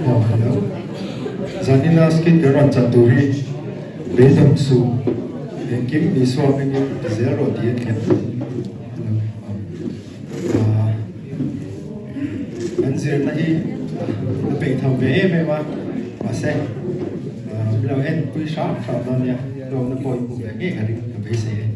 Aw hello. Zanina skit kan rawn chan tur hi beidawng suh engkim Isua hmingin ti zel rawh tih a ni a. Hello. Aw. Kan zirna hi a peih tham ve em em a mahse min lo en pui hram hram dawn nia hlawkna pawh in hmuh ve ngei ka ring ka beisei e.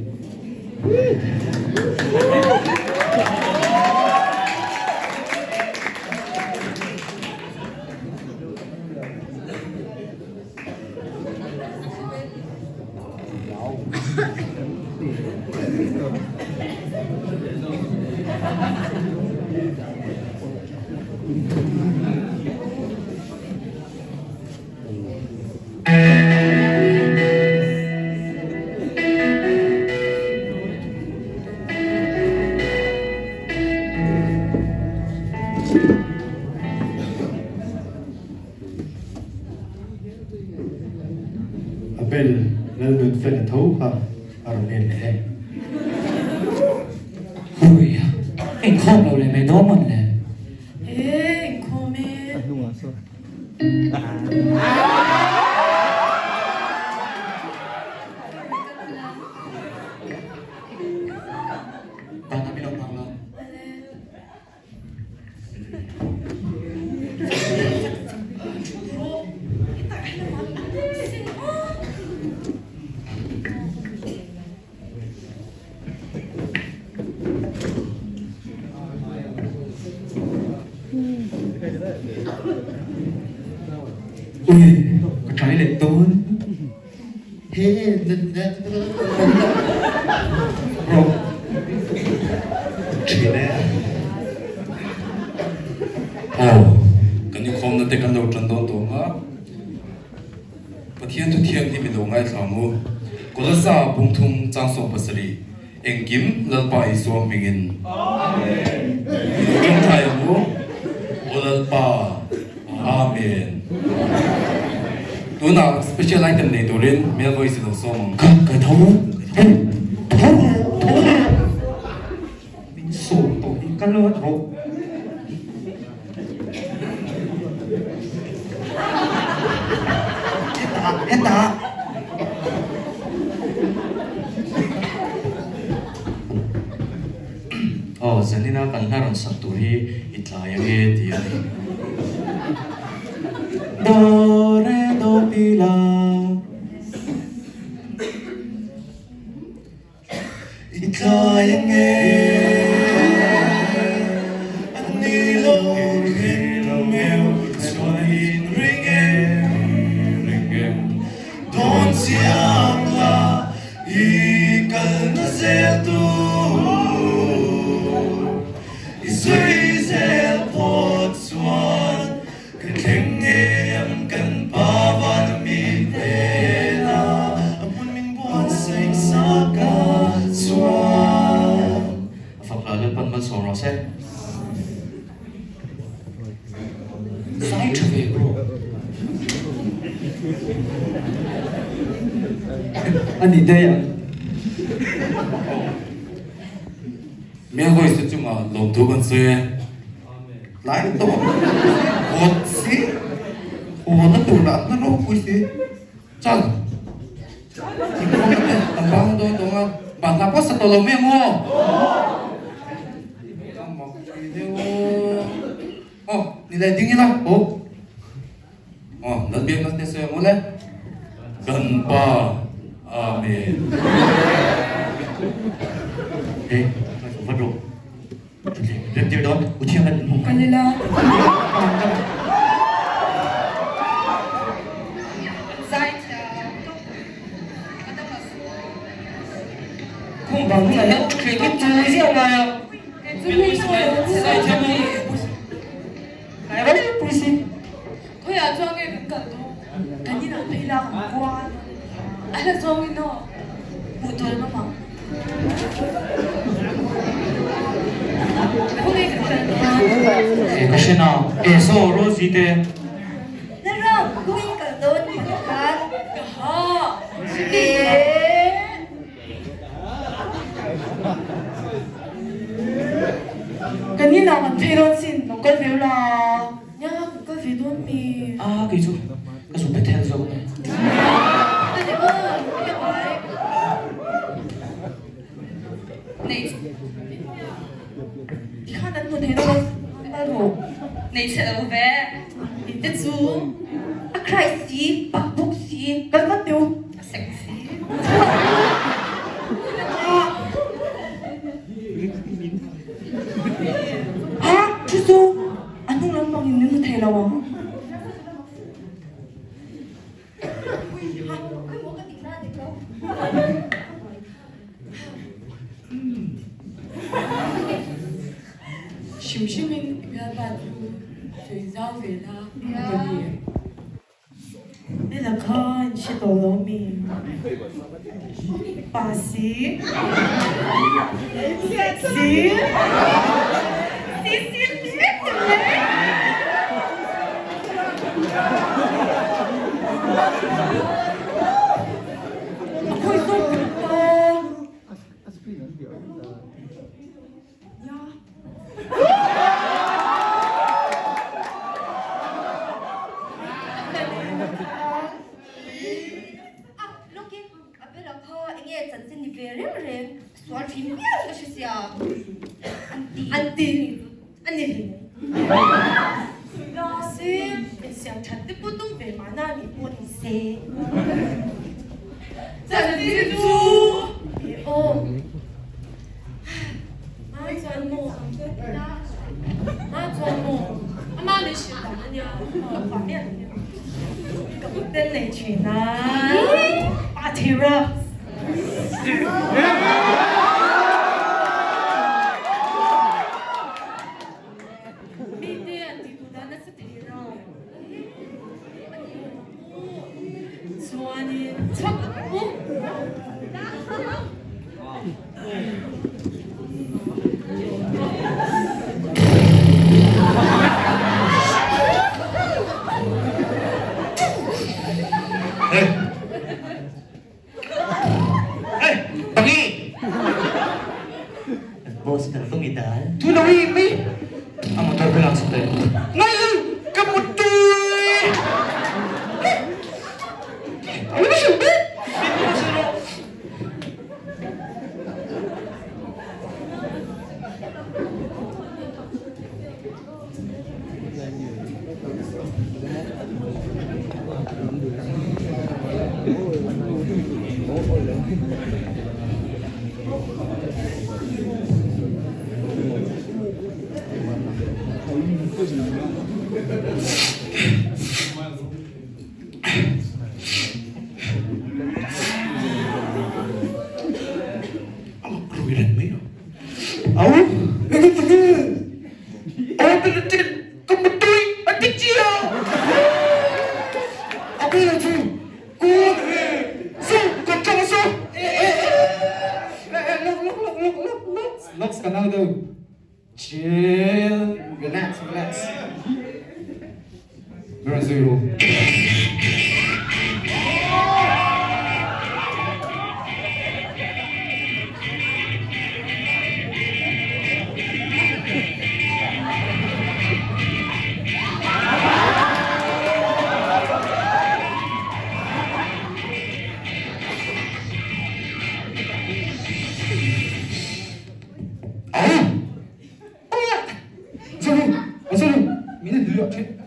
Abel Lalnunfela tho kha a rawn en leh e. Hui a, inkhawm lo leh mai dawn mawn le. E, inkhawm e. Bana min lo hmang lo. Ui, ka try leh dawn. Bro, thin e. Aw, kan inkhawmna te kan lo tan dawn tawh ang a. Pathian thu thianghlim i lo ngaithla ang u. Kolasa pumthum chang 70, engkim Lalpa Isua hmingin. Amen. I lo tawngtai ang u. Aw Lalpa. Amen. Tunah special item nei turin male voice i lo sawm ang. Ka ka tho tho tho tho min sawm tawh hi ka lo tho. Hetah hetah. Aw zanina kan hla rawn sak tur hi i tlai ange ti a ni. Do re do pi la. I tlai ange a ni lo thleng meu chuan in ring em dawn chiang la i kalna zel tur i zui zel phawt chuan Ka thleng ngei ang kan pa van a mi hmel a, a hmun min buatsaih sak a chuan. A fak hla Lalpan malsawm rawh se. Zai tha ve bro. A ni daih ang. Male voice te chungah lawmthu kan sawi e. Tlai tawh vawt si, haw na tur lah na ropui si. Chal, thingkung te tam bang dawn tawh a, bahla pawh sa tawh lo mai ang aw. A mak thei deuh aw. Aw, ni leh ding ila, aw. Aw, Lalbiakna te sawi ang u le. Kan Pa, Amen. Hey, vat rawh. Remtir dawn, u thiang kan inhung. Kal ila. Zai thiam tawp. A dang a su. Khung bang hunah hian thli hi chui ziah ngai a. Zai thiam hi. Ngai ropui si. Khawiah chuan nge kan kal dawn? Kan inah phei lak ang kual. A hla zawngin aw. Hmuh tur an awm ang. Khawnge kan kal dawn? E ka hre na. E saw Rosie te. Lalram, kawngin kal dawn tih ka khan. Ka ha. E. Kan inah kan phei dawn sin, lo kal ve ula. Nia, kan kal ve dawn. dawn mi? A kei chu ka zu Bethel zawk nge. Ani aw, i ngai. Nei Tikhan an hmu thei lo a ru. Nei chhe lo ve. In te chu a Christ si, pak bawk si, kal vat teh u. A sexy. Ha, chu chu a hnung lampang in min hmu thei lo ang. Hrim hrim in i bialpa chu sawi zau ve la ka ti. Ni la kha in hre tawh lo mi? Pa si. Si. Si si si si le. A khawi zawk ka ta. A lawkin a bela kha enge chanchin ni ve reng reng sual thin viau ka hre sia an ti an ti a ni Mahse insiam that te pawh tum ve mahna nih pawh ni se chanchin chu e aw. Ma chuan maw Ma chuan maw Ama min hrilh dan a nia ka phuah miah lo nia ka kut tel nei thin a pa thira Mite an tih duh dan nasa thei lo Chuanin chhak u. Hey! Hey! Tangi! Boss kan tung idal. Tu lo i mi! A motor ka lak sak tayo. Ngayon! Ka mutuy! Ano ba siya? Amak rui reng mai a. Au, enge ti nge? Aw ka ti ka mutui a ti chia. A bela chu kun he zu ka chang so. Lok lok lok lok lok lok lok ka nau deuh. Chill, relax, relax. Rawn zui ru.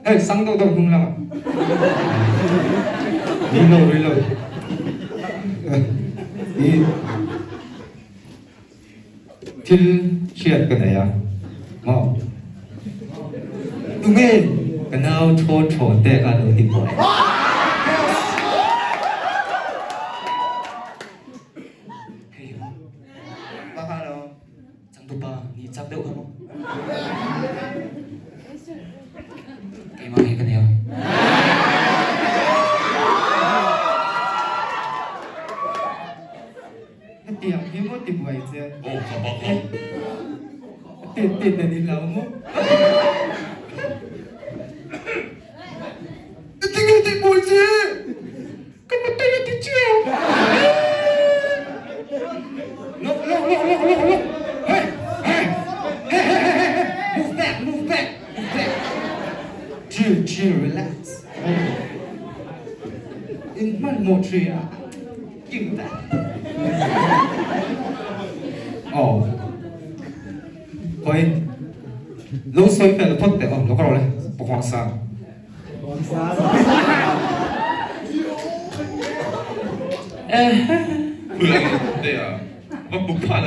Hei sang deuh deuh hnung lamah rui lo rui lo i thil hriat ka nei a maw tunge ka nau thaw thaw te kha lo ti buai. Hei Changtupa nih chak deuh kha maw? Keimah hi ka nia. Hetiang hi maw ti buai che? Aw ka bak a. Tin tin an in lo maw? Tinge ti buai che? Ka mutei a ti chiau. Look, look, look, look, look, look. Hey, hey, hey, hey, hey, hey. Move back, move back, move back. Chill chill relax. In hmanhmawh thin a kim ta. Aw. Khawi lo sawi fel phawt teh aw lo ka rawh le Pakhawng sang.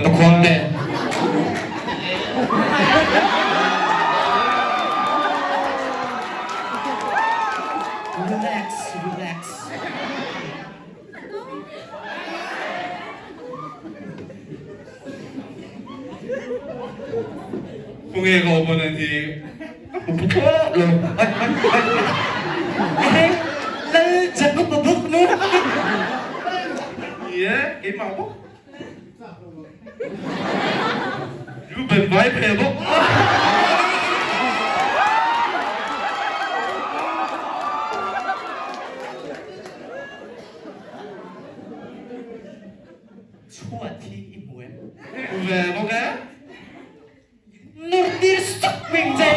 Pakhawng te. Relax relax. Khawnge ka awm an hi ka hmu phu thlawt lo. Lal Jacob a bawk maw? Ni e, keimah bawk. Ruben vai phe bawk. Chhuat hi i hmu em? Hmu ve bawk e. Nawr tir suk meng che.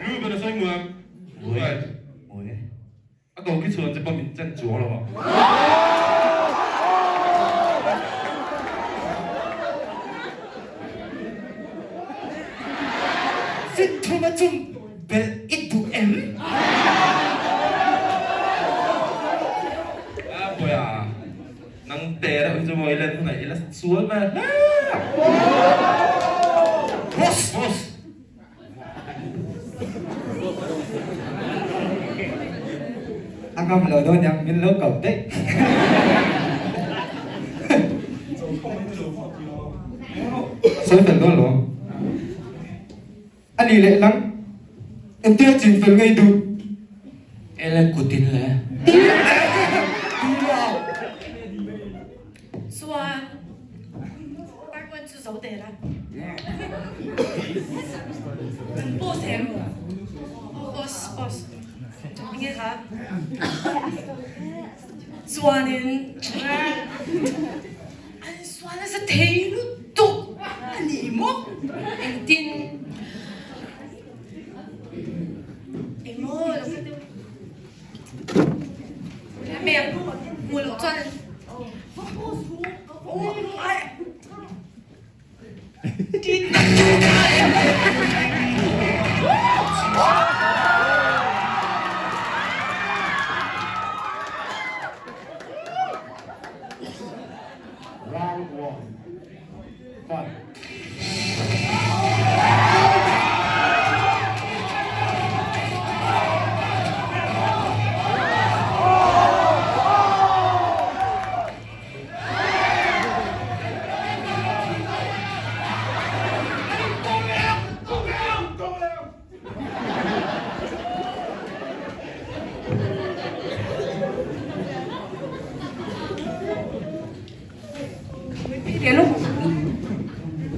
Ruben a sawi hmu em? Hmu e. Hmu e. A ko khi chuan che pawh min chen chuang lo a. Finthuma chung belh i duh em? A bawiha, nang te reuh hi chu maw i len hunah i la sual ve hle. Boss! Boss! A ngam lo dawn yang min lo ko daih. Sawi fel dawn lo. A ni leh lang. Engtia chin fel ngei duh? Ele kutin le. Chuan part 1 chu zo der a. Kan pause em? Pause pause. Enge kha? Chuanin an sual nasa thei lutuk a ni maw? Engtin engmaw lo kha deuh. Hmu loh chuan Round 1. Fight.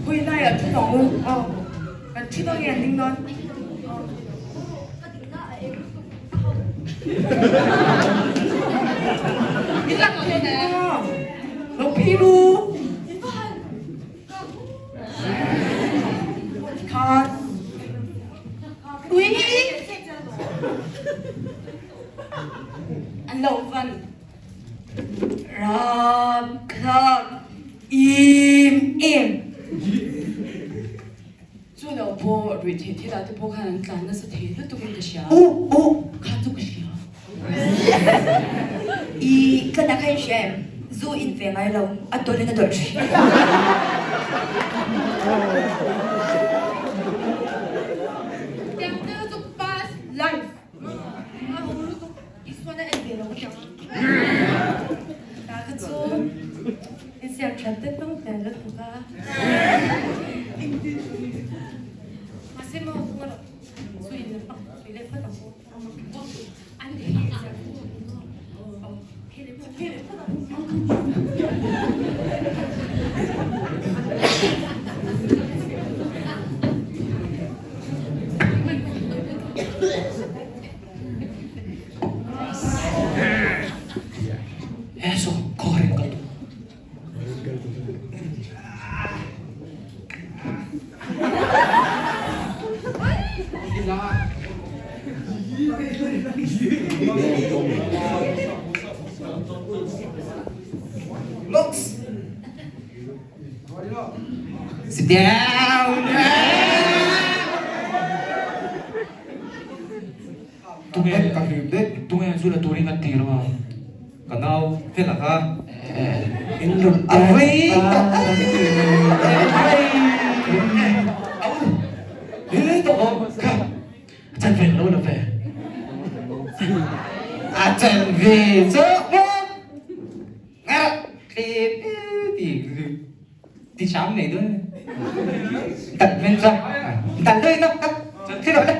Hawi laiah thu dang u aw kan thu dang nge an ding dawn. Lo phi lu. Khan. Ui. An lo van. Rapthlak im em. Chu lo pawh ruih theih thil ah te pawh khan an tlan nasa thei lutuk in ka hria. U u. Kha chu ka hria. I ka na kha in hria em? Zu in ve ngai lo, a dawlh in a dawlh thin. Tiang te chu past life. A ho lutuk. Isuan a en ve lo ka ti ang a. Ta kha chu insiam that te tum hmel lutuk a. Mahse maw tunga loh chu in la pak tui leh phawt ang u. An heh zia heh leh phawt heh leh phawt ang u. He saw khaw ring kal tu. Looks. Sit down. Tunge ka hlim deuh. Tunge zu la turin an tir a. Ka nau fel ang a. In rawn a rei tawh Au he tawh awm kha a chan ve lo lo ve. A chan ve chauh bawk. Nga tlem e ti ti cham nei dawn. Tận men ra. Tận đây nó. Thế rồi đấy.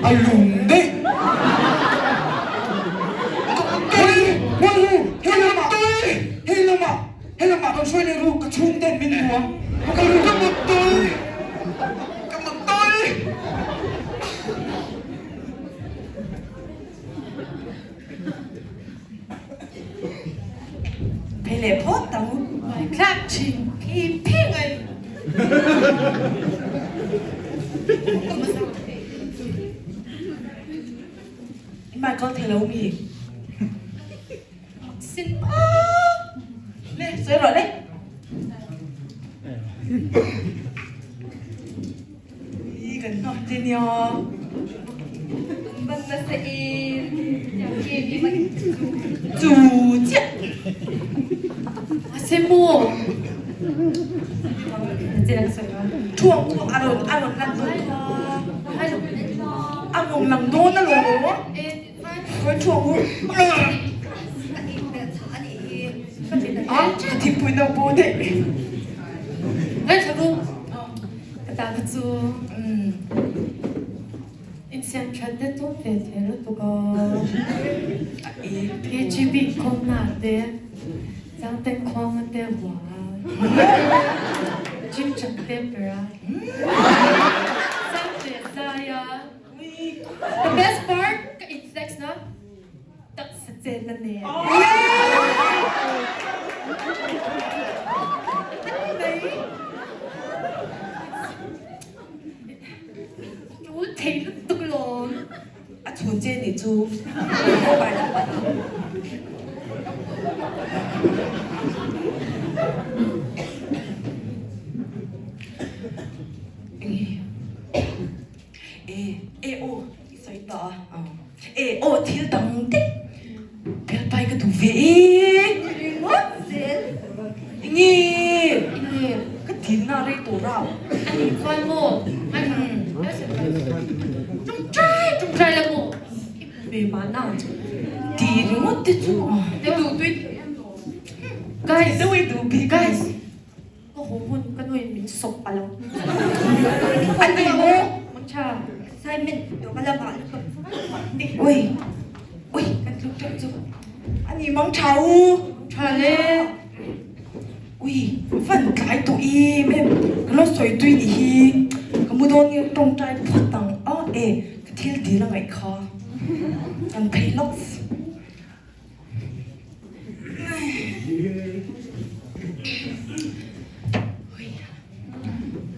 A lung daih. Hei lamah hei lamah kan hruai leh ru ka chhung ten min hmu ang. Ka ru ka muttui ka muttui. Phei leh phawt ang. Mai thlak thin khi phi ngai. Michael thei lo mi. Sin pak. Le sawi rawh le. I kan hnawh che nia. Ban nasa in tiang i man chu chiah. Ase mu. Thuang chu a rawn a rawn lan dawn kha. A mawng lang dawn alawm. Thuang u. A thingpui no pawh daih. Ngaithla ru. Ka ta kha chu insiam that te tum ve thei lutuk a. KGB inkhawmna te, Changten khuanga te vua a, Jim chak te per a, Changte zai a. The best part ka inflex na. Taksa chen na nen. Tul thei lutuk lawm. A chhun che nih chu. E e aw i sawi ta a. E aw thil dang daih bialpai ka duh ve e. Ringawt zel. Enge ka dilna rei tawh rau. A nih chuan maw Tawngtai tawngtai la maw i hmu ve mahna. Ti ringawt te chu. Te duh tui. Guys, guys. Ka haw hun ka nuin min sawp palh ang. An ni maw? Mangtha. Assignment to ka lamah lutuk. Ui, ui, kan tluk teuh chu. A ni mangtha u. Tha le. Ui, van tlai tawh i mem. Ka lo sawi tui ni hi. Ka mu dawn nge tawngtai phawt ang a e ka thil dil a ngaih kha. Kan phei lawk.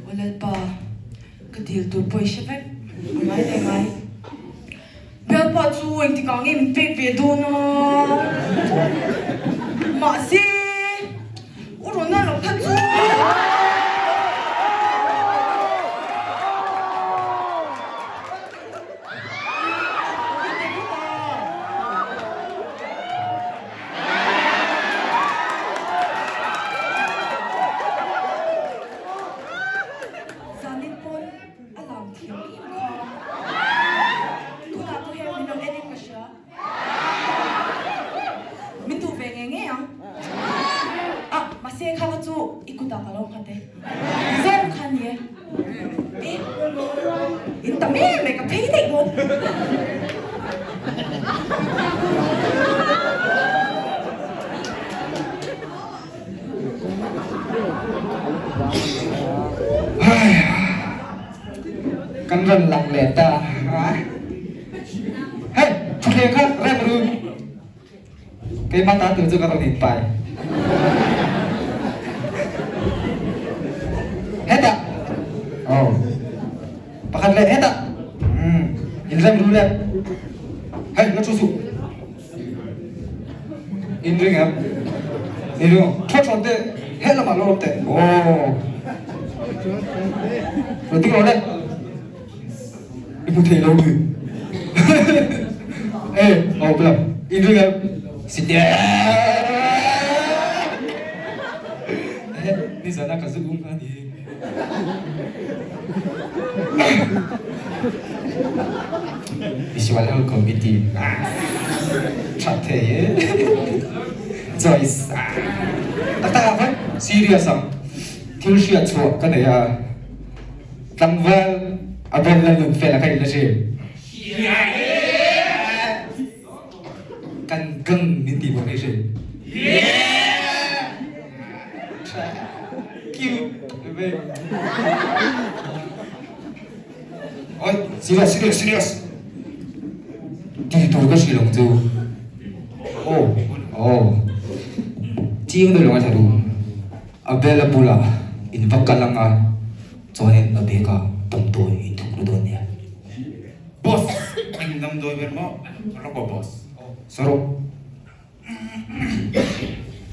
Aw Lalpa, ka dil tur pawh i hre vek, a ngai leh ngai. Bialpa chu engtikah nge min pek ve dawn a? Mahse, u Rona lo kha chu. Zanin pawn a lam thiam em kha. Tunah pawh hian min lo en in ka hria. Min duh ve ngei ngei ang. Ah, mahse kha kha chu i kutah ka lo nghat e. Zawng kha ni e. E, in tam em mai ka phei daih dawn. Kan rawn lang leh ta. Hei, thutthleng kha rem ru. Keimah ta tu chu ka rawn inpai. Hetah. Oh. Pakhat leh hetah. Hmm. Inrem ru le. Hei, la thu suh. Inring em? Inring. Thu thon te. He lamah lo te. Oh. Lo ding lo le. I hmu thei lo mi. Eh, oh bla. Inring em? Sit Nizan a ka zu um kha ni. Misual ho committee. Tha thei e. Joyce. Tak tak ah serious ang. Thil hriat chhuah ka nei a. Tlangval a bel la nun fel a ka in la hrim. Kan gang min ti bawk hi hrim. Cute. Oi, serious, serious, serious. Ti tur ka hrilh ang chu. Oh, oh. Chiang deuh lo ngaithla duh. Abel a bulah in va kal anga chuanin a bag ah damdawi in thuk ru dawn nia. Boss, eng damdawi ber maw? Rawk aw boss. Sarawk.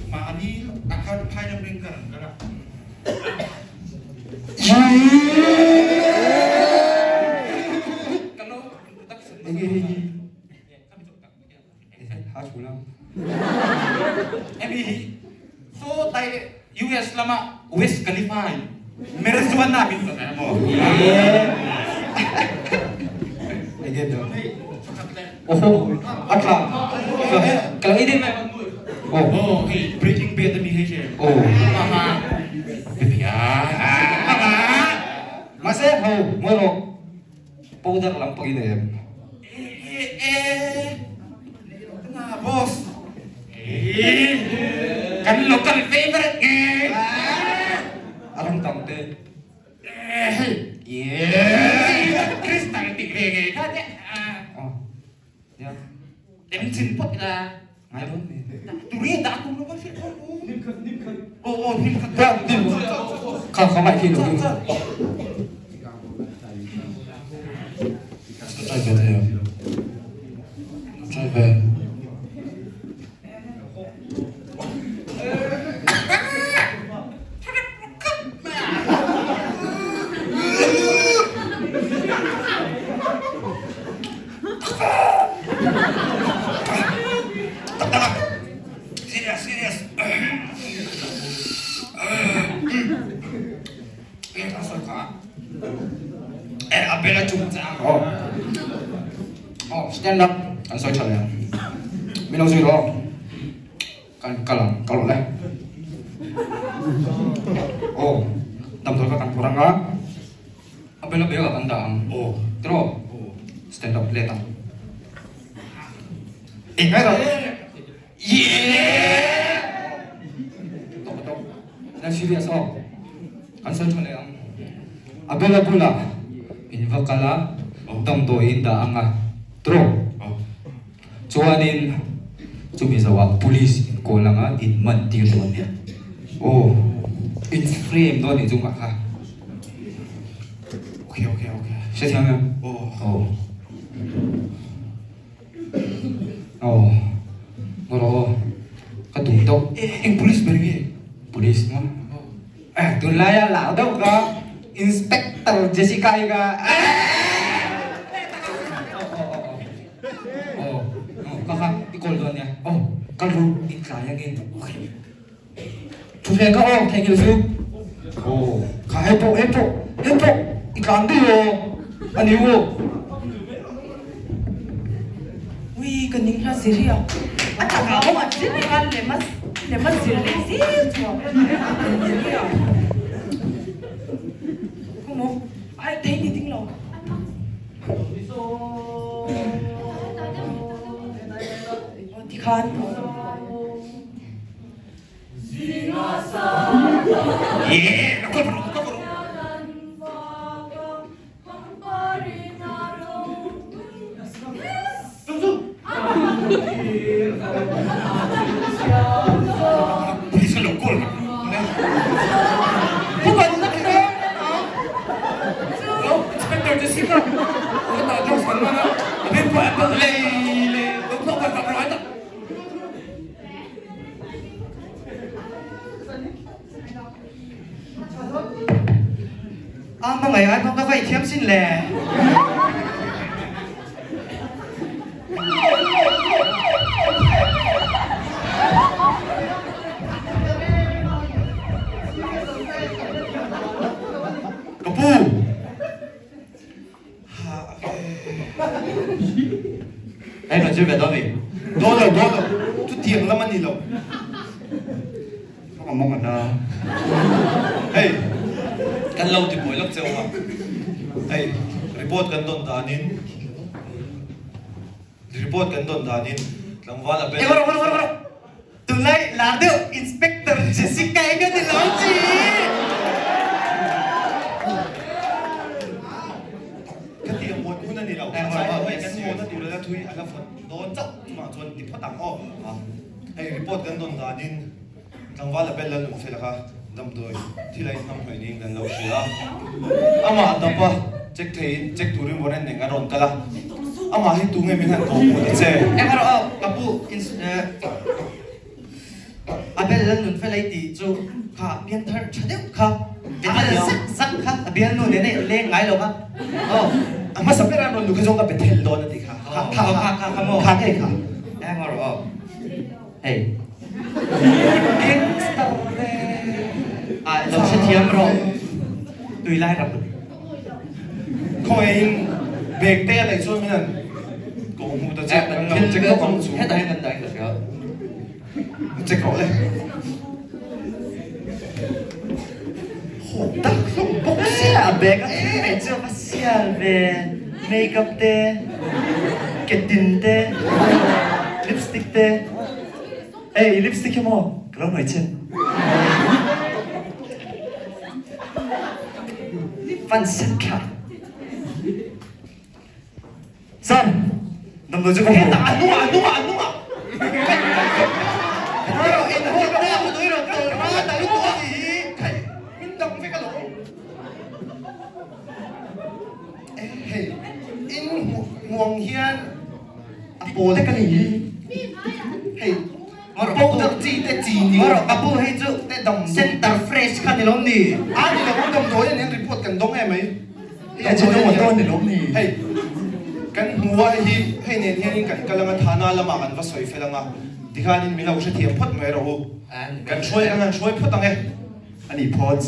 Mahni a khan phai lam ring ka ran kal a. Ka lo introduction. Enge hei hi? Ha thu lam. Emi hi so tai US lama West Khalifa in marijuana min chan ai maw? Enge do? Oho, atla. Ka lo idin mai. Oh. Oh, hei Breaking Bad ami hei she. Oh. Mama. Bia. Mama. Mase ho, ngoi ro. Powder lam pawh i nei em? E na boss. Kan local favorite nge. A ram tam te. Yeah. Crystal ti ve nge kha te. Oh. Ya. Em chin pot ila. Ngai dawn ni. Turi dah tum lo ka hriat kho. Oh oh hnim khat. Ka dim. Kha kha mai khi lo ding. Try ve thei ang. Try ve. Serious, serious. Eh, a bela chung chang. Oh. Oh, stand up. Kan sawi tha leh ang. Min lo zui rawh. Kan kal ang, kal rawh le. Oh, damdawi kha kan phur ang a. A bela bag ah kan dah ang. Oh. Tiraw? Stand up let ang. Eh, ngai rawh. Yeah! Tok tok. Na serious aw. Kan sawi tha leh ang. A bela bulah in va kal a, damdawi in dah ang a. Tiraw? Chuanin chumi zoah police in call ang a, in man tir dawn nia. Aw, in frame dawn nih chungah kha. Okay, okay, okay. Hrethiam em? Aw. Aw. Aw. Ngaw rawh aw. Ka tum deuh. Eng police ber nge? Police maw? Eh, tunlaia lau deuh ka Inspector Jessica hi ka. Aw, aw, ka kha i call dawn nia. Aw, ka ru in tlai angin. Okay. Thuhleng ka aw, theihnghilh chu. Aw, kha hei pawh, hei pawh, hei pawh i tlan daih aw. A ni u. Ui, ka ning hla zir hi a. A takah pawh an zir reng a, lem a lem a zir leh zir chu a. Zir hi a. Khaw maw? Ai, thei ni ding lo. Aw, tikhan. Yeah, A hmangaih ai pawh ka vaih thiam sin le. Ka pu! Hei rawn zir ve dawn mi? Dawn lo, dawn lo. Chutiang lam a ni lo. Ka mawng a na. Hei, kan lo ti buai lawk che awm a. Hei, report kan dawn danin, report kan dawn danin tlangval a bel. Rawh, rawh, rawh, rawh. Tunlai lar deuh Inspector Jessica hi ka ni lo chi. Ka ti a muan hun a ni lo. A chai lo hei kan hmuhna tur a la thui a la fawt dawn chauh chungah chuan ti phawt ang aw. Hei report kan dawn danin tlangval a bel la nun fel kha damdawi thil a inhnam hnawih niin kan lo hria a. Amah dapa check theiin check turin warrant nen kan rawn kal a. Amah hi tunge min han kawh hmuh ta che? Eng erawh aw ka pu a bel la nun fel ei tih chu kha pianthar tha deuh kha Bethel zak zak kha a bialnu nen a leng ngai lo kha aw. A hmasa ber a rawn nu kha zawng ka Bethel dawn a ti kha. Kha kha kha kha maw? Kha ngei kha. Eng erawh aw hei gangster le ah lo hrethiam rawh tuilai ram. Khawiin bag te a neih chuan min han kawh hmuh ta che kan lo check lawk ang chu. Hetah hian kan dah in ka hria. Check rawh le. Haw tak hlawm bawk sia a bag a thil neih chu a va sial ve. Makeup te, ketin te, lipstick te. Hey lipstick hi maw ka lo hnaih che. Fan set thla. Sir, damdawi chu ka hmu. Hetah a hnungah, a hnungah, a hnungah. Min dang vek alawm. Hei, in hmuang hian a pawl te ka ni hi. Hei, powder chi te chi ni. Rawh, ka pu hei chu te dam center fresh kha ni lawm ni? A ni lo, damdawi a nen report kan dawng em mai. Hei a chin awm dawn ni lawm ni? Hei, kan hmu a hei hi, hei nen hianin kan kal anga thana lamah kan va sawi fel anga, tikhanin min lo hrethiam phawt mai rawh u. Kan hruai kan han hruai phawt ang e. A ni phawt.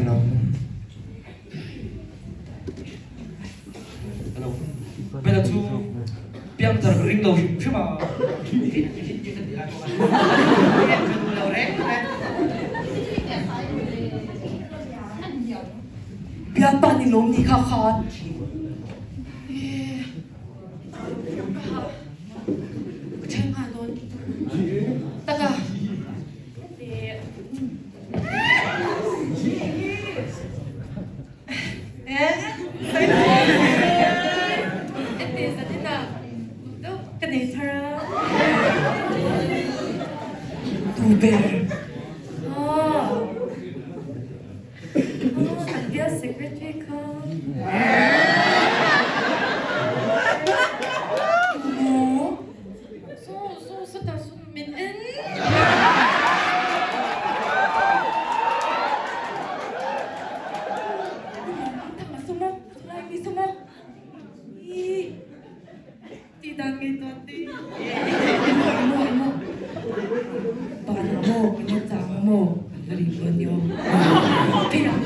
Hello. Hello. Bela chu piangthar ka ring lo hrim hrim a. Bialpa ni lawm ni kha khan. Ka then nghal dawn. Taka. Ka nei thar a. Tu ber. An bial secretary kha. Maw? Su su su ta su min en. Tih dan ngei tuah ti. Emaw emaw emaw. Banah maw kan lo chang ang maw kan va ring dawn ni aw. Phei ang.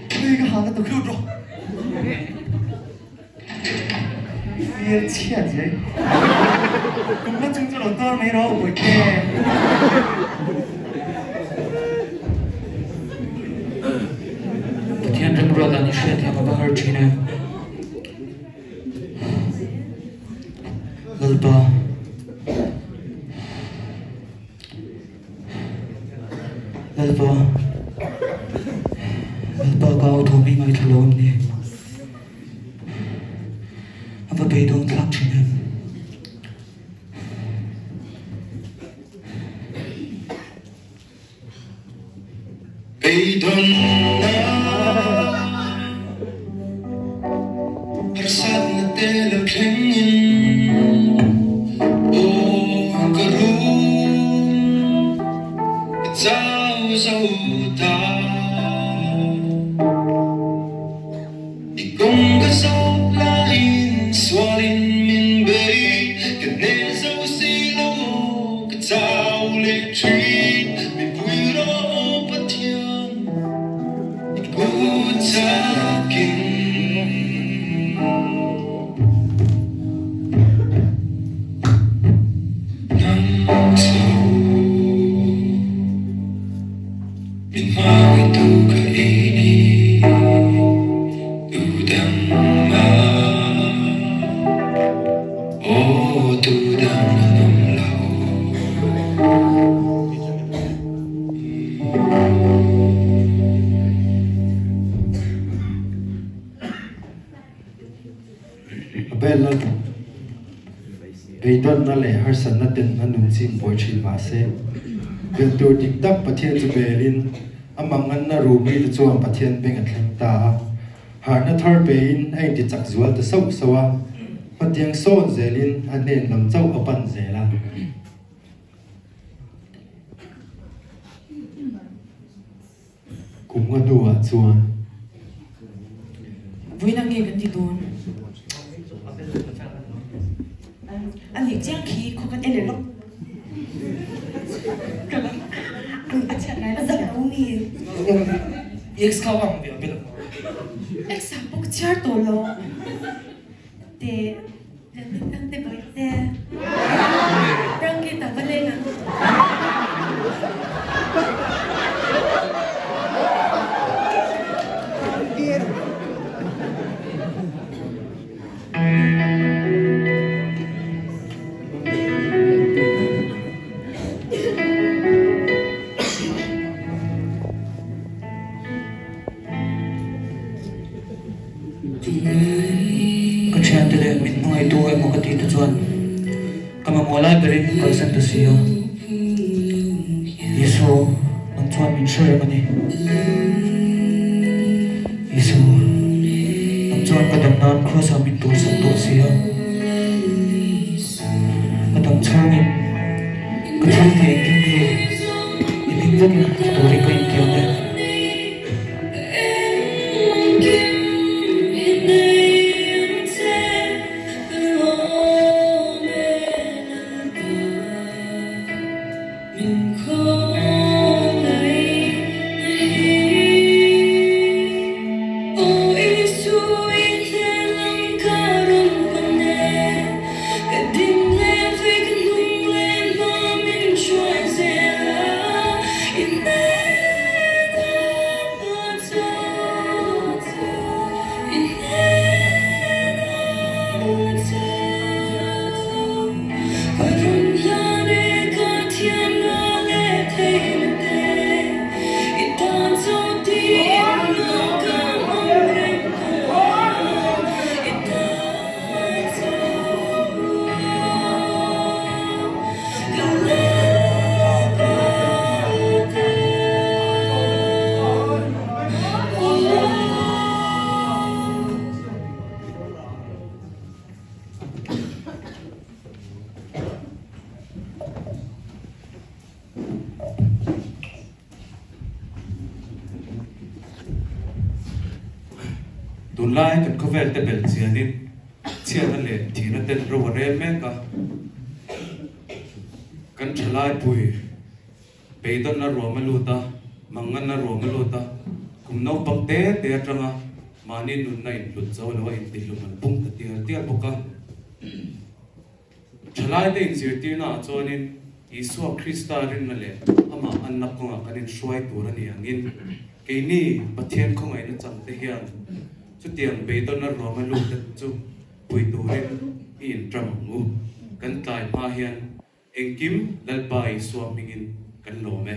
Tui ka hang ka tuk lut rawh. Feel chhiat zai. Kum la chung chu lo tuar mai rawh Bawihte. Pathian remruat ah ni hriat hiam a va har thin e. Lalpa. Lalpa, Lalpa ka au thawm hi ngaithla lo em ni? A va beidawng thlak thin em? te lo thlengin aw ka rum ka chau zo ta. I kawng ka zawt laiin sualin min bei, ka hneh zo si lo aw ka chau leh thin, min pui rawh aw Pathian. Abel a beidawnna leh harsatna ten a nun chim buai thin mah se, belh tur dik tak Pathian chu belin a manganna rumi te chuan Pathian beng a thleng ta a, harhna thar pein a intichak zual ta sauh sauh a, hmatiang sawn zelin a hnen lam chauh a pan zel a. Kum nga hnuah chuan. Vawiin nge kan ti dawn? A nih chiang khi khaw kan en leh lawk. Ka lam a chhiat lai A zak lo mi. Ex kha vang ve a bel. Ex ah pawh ka chhiar tawh lo. Te Lalnunthang te bawihte Rangkita va leng ang. Ka thiante leh min hmangaihtu emaw ka tih te chuan ka mamawh lai berin kalsan ta si a. Isu, nang chuan min hre reng a ni. Isu, nang chuan ka dam nan Kross ah min tursak tawh si a. Ka dam chhungin ka thil tih engkim hi i hming vekin ti turin ka intiam e. Tunlai kan khawvel te belh chianin chhiatna leh thihna ten ro a rel mek a, kan thalai pui beidawnna ruam a lut a, manganna ruam a lut a, kum naupang te te atanga mahni nunna inhlut zo lo a intihlum an pung ta tial tial bawk a. Thalaite inzirtirnaah chuanin Isua Krista rinna leh amah anna kawngah kan inhruai tur a ni angin keini Pathian khawngaihna changte hian chutiang beidawnna ruama lute chu pui turin i inṭam ang u. Kan tlai hma hian engkim Lalpa Isua hmingin kan lawm e.